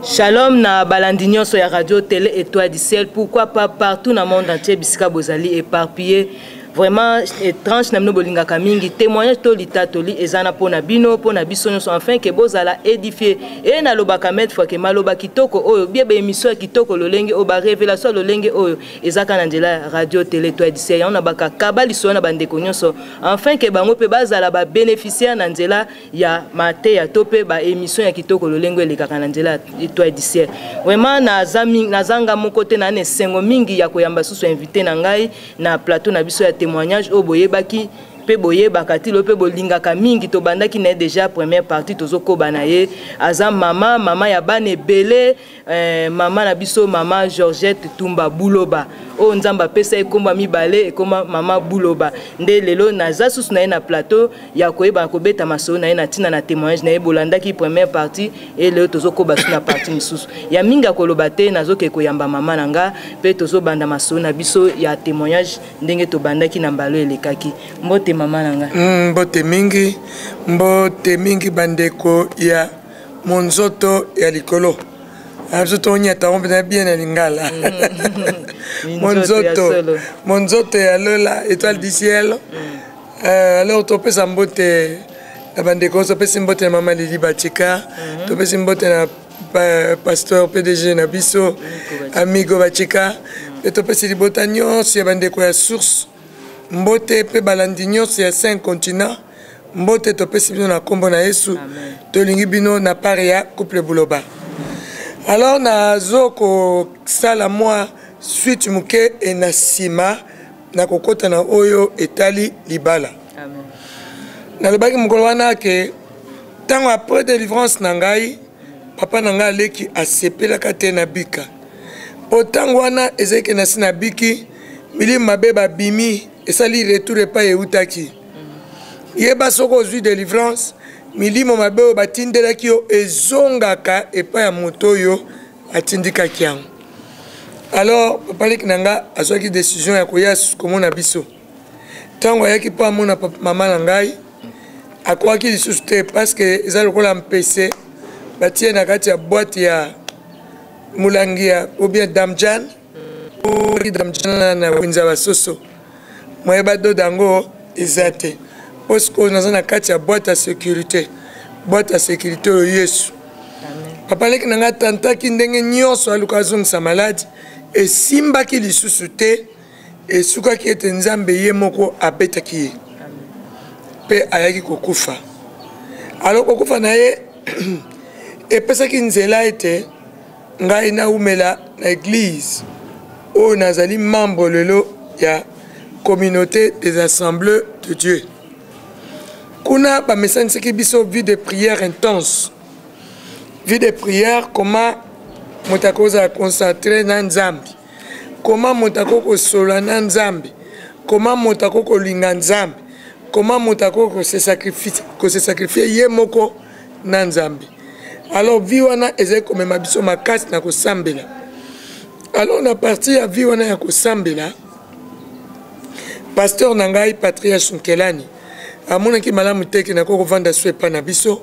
Shalom na balandi nyonso ya radio télé étoile du ciel, pourquoi pas partout na monde entier bisika bozali éparpillé. Vraiment étrange na bino bolingaka mingi témoignage to litatoli eza na mpo na bino, mpo na biso nyonso, enfin ke bozala édifié. E nalobaka maintes fois ke maloba kitoko oyo bie, baémission ya kitoko lolenge oyo, barévélation ya lolenge oyo ezaka na nzela ya radio télé étoile du ciel. Yango na bakakaba lisolo na bandeko nyonso, enfin ke bango mpe bazala babénéficiaire na nzela ya mateya to mpe baémission ya kitoko lolenge elekaka na nzela ya étoile du ciel. Vraiment nazanga moko te, na na esengo mingi ya koyamba susu invité na ngai na plateau na biso ya témoignage oyo boyebaki mpe boyebaka ti lelo mpe bolingaka mingi. Tobandaki na ye déjà première partie, tozokoba na ye. Aza mama, mama ya bana ebele, mama na biso, mama Georgette Tumba Buloba, oyo Nzambe apesa ye komba mibale, ekoma mama Buloba. Nde lelo naza susu na ye na plateau ya koyeba kobeta masolo na ye na ntina na témoignage na ye. Bolandaki première partie e lelo tozokoba su na partie mosusu ya mingi ya koloba te. Nazoke koyamba mama na nga mpe tozobanda masolo na biso ya témoignage ndenge tobandaki na mbalo elekaki. Mbote, mama na nga. Mbote mingi, mbote mingi, bandeko ya monzoto ya likolo. Biso tonyata ngo mpenza bien na lingala. Monzoto, monzoto ya lola, étoile du ciel. Alors topesa mbote na bandeko nyonso. Topesi mbote na mama Lili Batika, topesi mbote na pasteur PDG na biso, Amigo Bachika, mpe topesi libota nyonso ya bandeko ya Source mbote, mpe balandi nyonso ya cinq continent mbote. Topesi bino na nkombo na Yesu. Tolingi bino na part ya couple Buloba. Alors nazo kosala mwa suite moke e na nsima nakokɔta na oyo etali libala. Nalobaki mokolo wana ke ntango après délivrance na ngai, papa na ngai aleki asepelaka te na bika, mpo ntango wana ezalaki na si nabiki, milimo mabe babimi, esali retour epai eutaki. Yeba, soki ozwi délivrance, milimo mabe oyo batindelaki yo ezongaka epai ya moto oyo atindikaki yango. Alors papa leki na nga azwaki décision ya koya komona biso. Ntango ayaki mpo amona mama na ngai, akwaki lisusu te, parce que eza lokola mpese batie na kati ya boîte ya molangi ya ou bien damjan, damjan na wenze ya basoso, moye badoda yango eza te. Mpo sikoyo naza na kati ya boîte ya sécurité, boîte ya sécurité oyo Yesu. Papa leki na ngai atantaki ndenge nyonso aluka azongisa maladi, esimbaki lisusu te. Esukaki ete Nzambe ye moko abetaki ye mpe ayaki kokufa. Alors kokufa na ye epesaki nzela ete ngai naumela na église oyo nazali membre lelo ya Communauté des Assemblées de Dieu. Kuna bamesanisaki biso vie de prière intense, vie de prière, comment moto akozala concentré na Nzambe, comment moto akoki kosolola na Nzambe, comment moto akoki kolinga Nzambe, comment moto akoki kose sacrifier ye moko na Nzambe. Alors vie wana ezali komema biso makasi na kosambela. Alors na partie ya vie wana ya kosambela, pasteur na ngai, patriarche Nkelani, amonaki malamu te ke nakoki kovanda so epai na biso.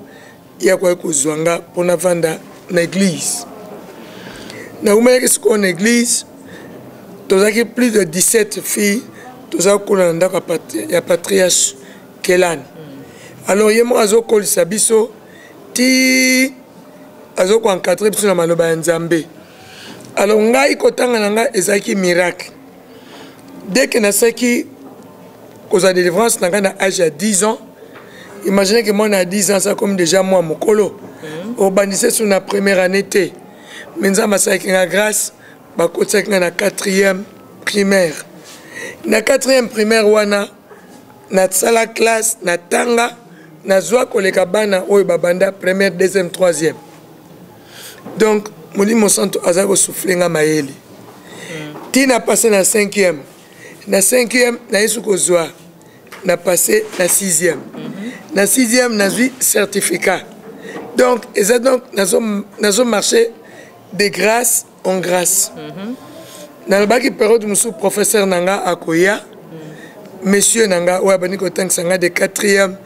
Ye akoki kozwa nga mpo navanda na église. Naumelaki sikoyo na église. Tozalaki plus de 17 filles, toza kokola na ndako ya patriarche Kelani. Alors ye moko azokolisa biso ti azokoencadre biso na maloba ya Nzambe. Alors ngai kotanga na ngai ezalaki miracle. Dès que nasalaki kozwa délivrance na ngai na age ya 10 ans, imaginez que mwana ya 10 ans aza comme déjà mwa mokolo, obandisa so na première année te. Mais Nzambe asalaki nga grâce, bakotisaki ngai na quatrième primaire. Na quatrième primaire wana nasala classe, natanga, nazwa koleka bana oyo babanda première, deuxième, troisième. Donc Molimo Santo aza kosouffler nga mayele ntina passe na cinquième. Na cinquième nayesi kozwa na passe na sixième. Na sixième nazwi certificat. Donc eza, donc nazo marcher de grâce en grâce. Nalobaki période mosusu professeur na nga akoya, monsieur na nga oyo abandi kotangisa nga de quatrième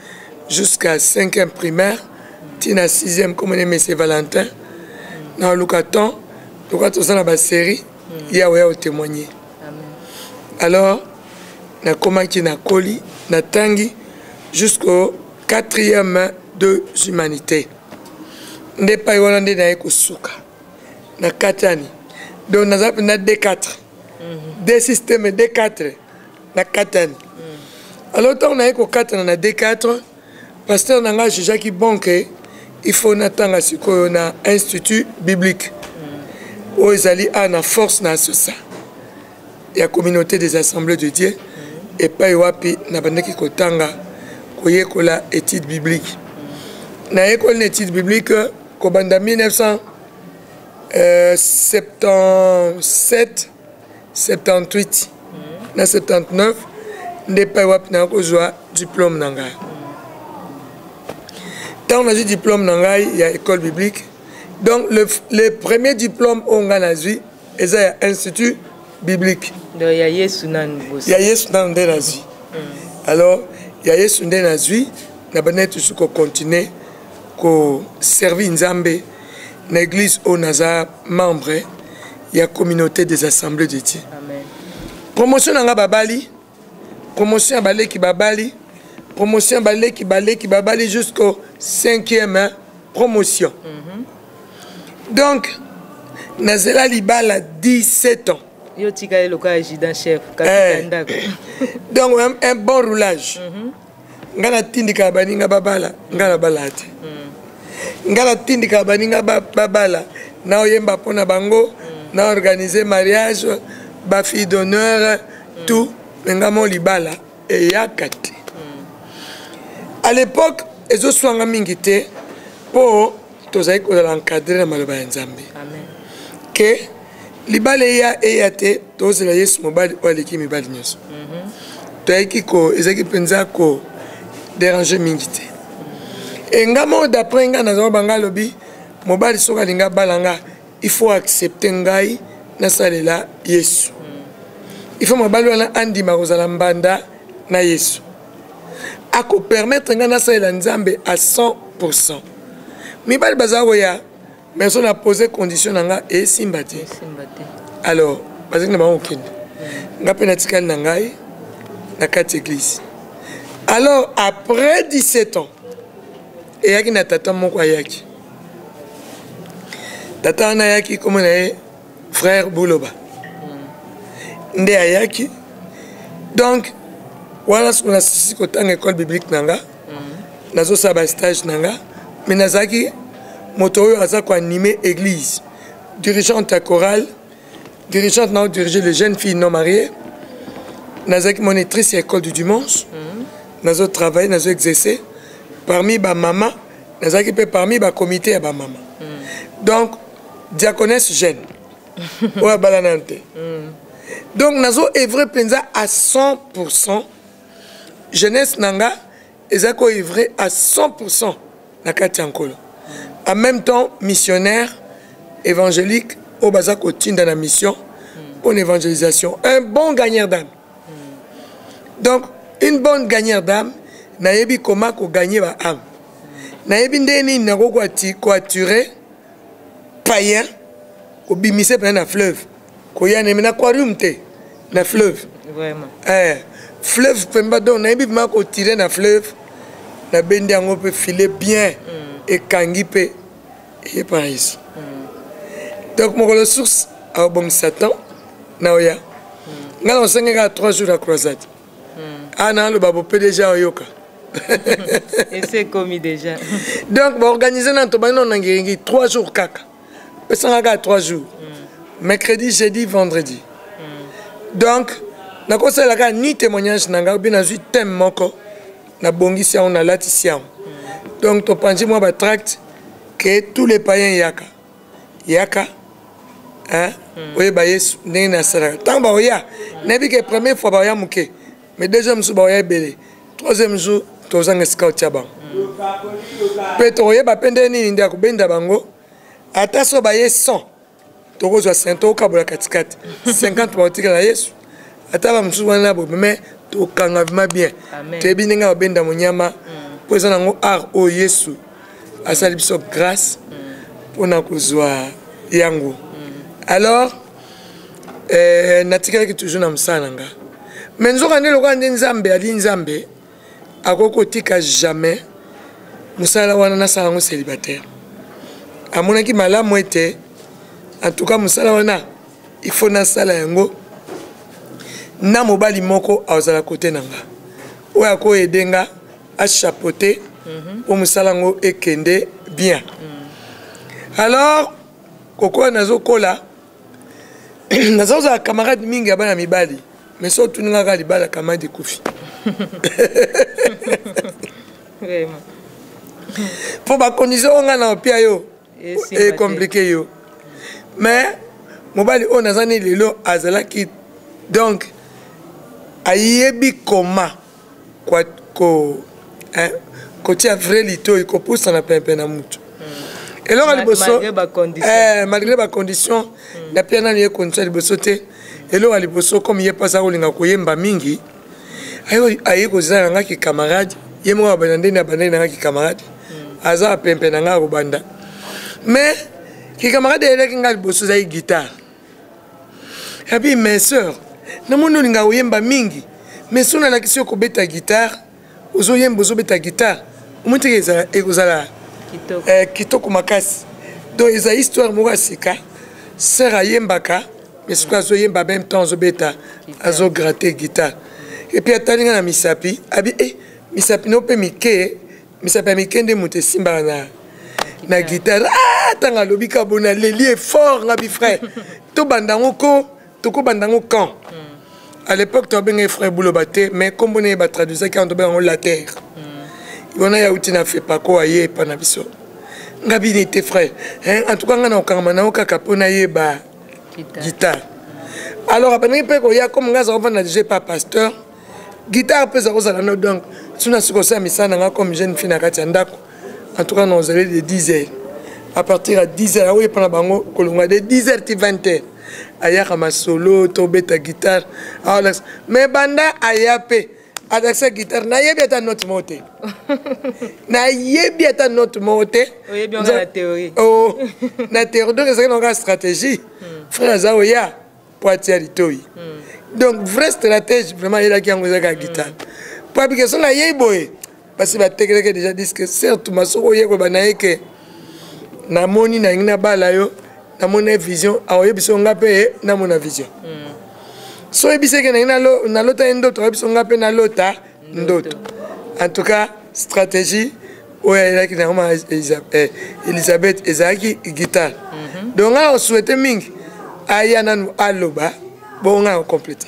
jusqu'à cinquième primaire ntina sixième, komone monsieur Valentin. Naluka temps lokola toza na basérie yawe ya otémoigne. Alors nakomaki, nakoli, natangi jusqu'au quatrième de humanité. Nde epai wana nde naye kosuka na katani. Donc naza mpenza D4, D système, D4 na katani. Alors ntango naye kokatana na D4, pasteur na ngai jugeaki bon ke il faut natanga sikoyo na Institut biblique oyo ezali a na force na asosa ya Communauté des Assemblées de Dieu, epai wapi nabandaki kotanga, koyekola étude biblique. Nayekoli na étude biblique kobanda 1977, 78 na 79, nde epai wapi naya kozwa diplôme na ngai. Ntango nazwi diplôme na ngai ya école biblique, donc le premier diplôme oyo ngai nazwi eza ya Institut biblique. Donc ya Yesu nanu bosi. Ya Yesu nanu nde nazwi. Alors ya Yesu nde nazwi, nabandaki toujours kocontinue koservir Nzambe na église oyo naza membre ya Communauté des Assemblées de Dieu. Amen. Promotion na nga babali, promotion ya baleki babali, promotion ya baleki, baleki babali jusqu'au cinquième, hein, promotion. Donc nazela libala 17 ans. Yo tikali lokola adjudant chef kapita ndako. Donc un bon roulage. Nga natindikaka baninga babala, nga nabala te. Nga natindikaka baninga babala, naoyemba mpo na bango, na organise mariage, bafille d'honneur, tout, mais nga mo libala eyaka te. À l'époque ezoswanga mingi te mpo tozali kozala encadré na maloba ya Nzambe. Amen. Ke libala eya eya te, tozela Yesu, mobali oyo aleki mibali nyonso. Toyaki ko ezalaki mpenza ko déranger mingi te. E nga moko, d'après nga nazala banga, alobi mobali soki alingi abala nga, il faut accepter ngai nasalela Yesu. Il faut mobali wana andima kozala mbanda na Yesu, akopermettre ngai nasalela Nzambe à 100. Mibali bazala koya, mais so na pose condition na nga, esimba te. Esimba te. Alors bazalaki na bango kokende, nga mpe natikali na ngai na kati église. Alors après 17 ans, eyaki na tata moko ayaki. Tata wana ayaki, kombo na ye frère Buloba. Nde ayaki. Donc wana soki nasisi kotanga école biblique na nga, nazosala bastage na nga, mais nazalaki moto oyo aza koanime église, dirigeante ya chorale, dirigeante na diriger les jeunes filles non mariées, nazalaki monitrice ya école du dimanche. Nazo travailler, nazo exercer parmi bamama, nazalaki mpe parmi bacomité ya bamama. Donc diaconesse jeune oyo abala nanu te. Donc nazo œuvre mpenza à 100. Jeunesse na nga eza koœuvre à 100 na kati ya Nkolo, en même temps missionnaire évangélique oyo baza kotinda na mission mpona évangélisation, un bon gagneur d'âme. Donc une bonne gagneur d'âme, nayebi koma koganye baâme, nayebi ndenge nini nakoki koattirer païen, kobimisa mpena na fleuve, koya neme na aquarium te, na fleuve. Vraiment. Fleuve pemba. Donc nayebi vraiment kotire na fleuve, nabendi yango mpe filet bien, ekangi mpe eyepa na Yesu. Donc mokolo source akobongisa temps na oya, ngai na kosenge kaka 3 jours ya croisade. A na aloba bo PDG oyoka. Ese ekomi déjà. Donc baorganize nano, tobandi nano na Ngiringi, 3 jours kaka, pesanga kaka 3 jours, mercredi, jeudi, vendredi. Donc nakosalela kaka ni témoignage na ngai obi nazwi thème moko, nabongisi yango, nalatisi yango. Donc topanzi mwa batract ke tous les païens yaka, yaka, hein? Oyeba Yesu ndenge nasalaka. Ntango baoya, nayebi ke première fois baoya moke, mais deuxième jour baoya ebele, troisième jour tozanga esika otia bango. Mpe tokoyeba mpe ndenge nini nde ya kobenda bango. Ata so baye 100, tokozwa 5, tokokabola katikati, 50 bakotikala na Yesu, ata bamosusu wana bobe, mais tokanga vraiment bien. Amen. Toyebi ndenge babenda monyama, mpo eza nango art oyo Yesu asali biso grâce mpona kozwa. Yango. Alors natikalaki toujours na mosala na nga, mais nzoka nde lokola nde Nzambe ali Nzambe, akoki kotika jamais mosala wana nasala yango célibataire. Amonaki malamu ete en tout cas mosala wana, il faut nasala yango na mobali moko azala kote na nga, oyo akoaider nga, achapeauter mpo mosala yango ekende bien. Alors kokola, nazokola, naza kozala camarade mingi ya bana mibali, mais so otuni nga kaka libala, camarade ekufi. Vraiment. Mpo bacondition oyo ngai na opia yo Esimba te. Ecompliquer yo. Mais mobali oyo naza ni lelo azalaki, donc ayebi koma ko, hein, kotia vrai litoi, kopusana pempe na mutu. Eloko ya liboso, Malgré bacondition. Malgré bacondition, napia nanu ye condition ya liboso te. Eloko ya liboso, comme ye mpo aza kolinga koyemba mingi, aye kozala na nga ki camarade. Ye moko abanda ndeni, abandaki na nga ki camarade, aza apempe na nga akobanda. Mais ki camarade eyelaki nga liboso ezali guitare. Abi: "Mais sœur, namoni olinga koyemba mingi, mais so nalakisi yo kobeta guitare, ozoyemba, ozobeta guitare, omoni teke ekozala Kitoko. Kitoko makasi." Donc eza histoire moko ya sika. Sœur ayembaka, mais sikoyo azoyemba, même temps azobeta, azogratter guitare. Et puis atali nga na misapi, abi: "E misapi no mpe mike, misapi ya mike nde moto esimbaka na guitare." Ah, ntango alobi ka bo, naleli effort. Nga bi: "Frère, tobanda yango ko, tokobanda yango quand?" À l'époque tobengai frère Buloba te, mais kombo na ye batraduisaki yango, tobenga yango la terre wana. Yauti na FEPACO, aye epa na biso. Nga bini te: "Frère, hein, en tout cas nga na kokangama na yo kaka mpo nayeba Guitare. guitare." Alors abandaki mpe koya. Comme nga aza kovanda déjà epa pasteur, guitare mpe eza kozala no. Donc suna soki osala misala na nga comme jeune fille na kati ya ndako, en tout cas na ozali de 10 heures, à partir ya 10 heures aoyepa na bango kolongwa de 10 heures ti 20 heures, ayaka masolo, tobeta guitare, aolakisa. Mais banda aya mpe alakisa guitare, nayebi ata note moko te, nayebi ata note moko te. Oyebi yango na théorie. Oh, na théorie. Donc ezalaki na kaka stratégie. Frère aza oya po atia litoi. Donc vrai stratège vraiment ayelaki yango ezalaki ya guitare, po abike so nayei boye, basi batekelaki déjà disque. Certes, masoko oyekoba na ye ke namoni nalingi nabala yo, namoni na vision, aoyebi so nga mpe namona vision. So oyebisi eke nangi nalota ye ndoto, ayebi so nga mpe nalota ndoto. En tout cas stratégie oyo ayelaki nango ma Elisabeth ezalaki guitare. Donc nga osouhaiter mingi aya nanu aloba bongo, nga acomplete.